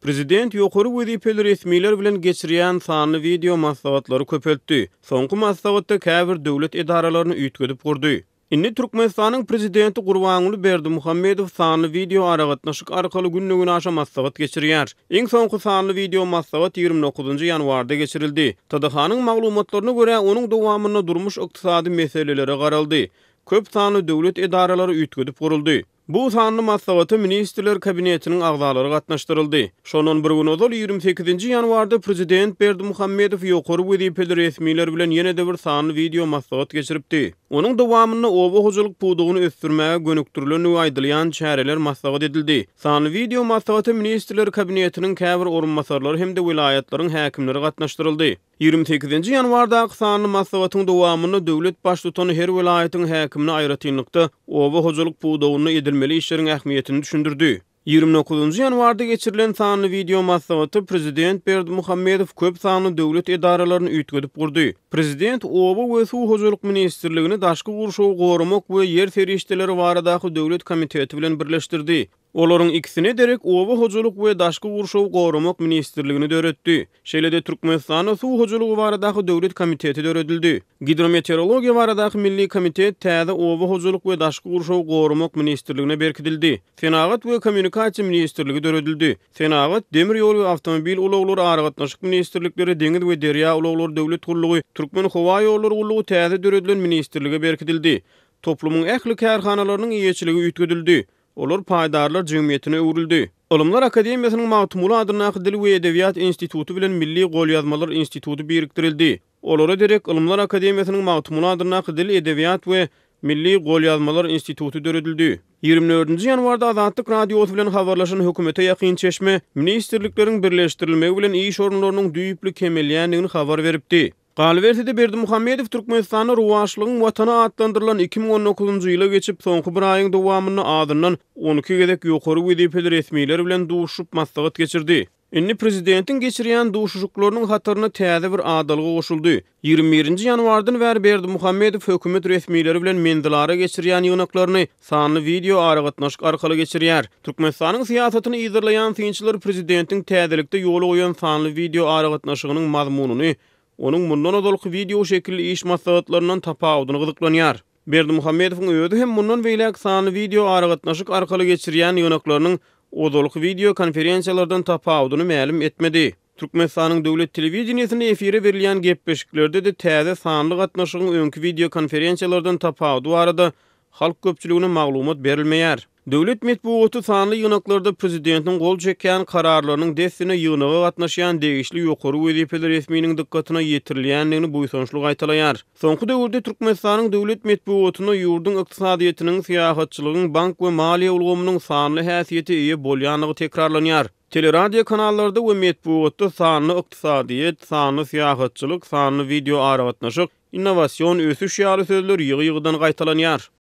Prezident ýokary wezipeli resmiler bilen geçirýän sanly wideo maslahatlary köpeltdi. Soňky maslahatda käbir döwlet edaralaryny üýtgedip gurdy. Indi Türkmenistanyň Prezidenti Gurbanguly Berdimuhamedow sanly wideo aragatnaşyk arkaly günde-günaşa maslahat geçirýär. Iň soňky sanly wideo maslahat 29-njy ýanwarda geçirildi. TDH-nyň maglumatlaryna görä, onuň dowamynda durmuş-ykdysady meselelere garaldy. Köp sanly döwlet edaralary üýtgedip guruldy. Bu sanly maslahata Ministrler Kabinetiniň agzalary gatnaşdyryldy. Şondan bir gün ozal, 28-nji ýanwarda prezident Berdimuhamedow ýokary wezipeli resmiler bilen ýene-de bir sanly wideo maslahat geçiripdi. Onuň dowamynda oba hojalyk pudagyny ösdürmäge gönükdirilendigi aýdylýan çäreler maslahat edildi. Sanly wideo maslahata Ministrler Kabinetiniň käbir orunbasarlary hem-de welaýatlaryň häkimleri gatnaşdyryldy. 28-nji ýanwardaky sanly maslahatyň dowamynda döwlet Baştutany her welaýatyň häkimine aýratynlykda oba hojalyk pudagynda edilmeli işleriň ähmiýetini düşündirdi. 29-njy ýanwarda geçirilen sanly wideo maslahatda prezident Berdimuhamedow köp sanly döwlet edaralaryny üýtgedip gurdy. Prezident Oba we suw hojalyk ministrligini Daşky gurşawy goramak we ýer serişdeleri baradaky döwlet komiteti bilen birleşdirdi. Olaryň ikisine derek Oba hojalyk we daşky gurşawy goramak ministrligini döretdi. Şeýle-de Türkmenistanda Suw hojalygy baradaky döwlet komiteti döredildi. Gidrometeorologiýa baradaky milli komitet täze Oba hojalyk we daşky gurşawy goramak ministrligine berkidildi. Senagat we kommunikasiýa ministrligi döredildi. Senagat, demir ýol we awtomobil ulaglary, aragatnaşyk ministrlikleri, Deňiz we derýa ulaglary döwlet gullugy, Türkmenhowaýollary gullugy täze döredilen ministrlige berkidildi. Toplumyň ähli kärhanalarynyň eýeçiligi üýtgedildi. Olar paýdarlar jemgyýetine öwrüldi. Ylymlar akademiýasynyň Magtymguly adyndaky Dil we edebiýat instituty bilen Milli golýazmalar instituty birikdirildi. Olara derek Ylymlar akademiýasynyň Magtymguly adyndaky Dil, edebiýat we milli golýazmalar instituty döredildi. 24-nji ýanwarda Azatlyk Radiosy bilen habarlaşan hökümete ýakyn çeşme ministrlikleriň birleşdirilmegi bilen iş orunlarynyň düýpli kemelýändigini habar beripdi. Galyberse-de, Berdimuhamedow Türkmenistanda rowaçlygyň Watany atlandyrylan 2019-njy ýyla geçip, soňky bir aýyň dowamynda azyndan 12 gezek ýokary wezipeli resmiler bilen duşuşyp, maslahat geçirdi. Indi prezidentiň geçirýän duşuşyklarynyň hataryna täze bir adalga goşuldy. 21-nji ýanwardan bäri Berdimuhamedow hökümet resmileri bilen menzilara geçirýän ýygnaklaryny sanly wideo aragatnaşyk arkaly geçirýär. Türkmenistanyň syýasatyny yzarlaýan synçylar prezidentiň täzelikde ýola goýan sanly wideo aragatnaşygynyň mazmunyny onuň mundan ozalky wideo şekilli iş maslahatlaryndan tapawudyny gyzyklanýar. Berdimuhamedowyň özi hem mundan beýläk sanly wideo aragatnaşyk arkaly geçirýän ýygnaklarynyň ozalky wideo konferensiýalardan tapawudyny mälim etmedi. Türkmenistanyň döwlet telewideniýesinde efire berilýän gepleşiklerde-de täze sanly gatnaşygyň öňki wideo konferensiýalardan tapawudy barada halk köpçüligine maglumat berilmeýär. Döwlet metbugaty sanly ýygnaklarda prezidentiň gol çekýän kararlarynyň dessine ýygnaga gatnaşýan degişli ýokary wezipeli resminiň dykgatyna ýetirilýändigini buýsançly gaýtalaýar. Soňky döwürde Türkmenistanyň döwlet metbugatynda ýurduň ykdysadyýetiniň, syýahatçylygyň, bank we maliýe ulgamynyň sanly häsiýete eýe bolýandygy tekrarlanýar. Teleradio kanallarda we metbugatda sanly ykdysadyýet, sanly syýahatçylyk, sanly wideoaragatnaşyk, innowasion ösüş ýaly sözler ýygy-ýygydan gaýtalanýar.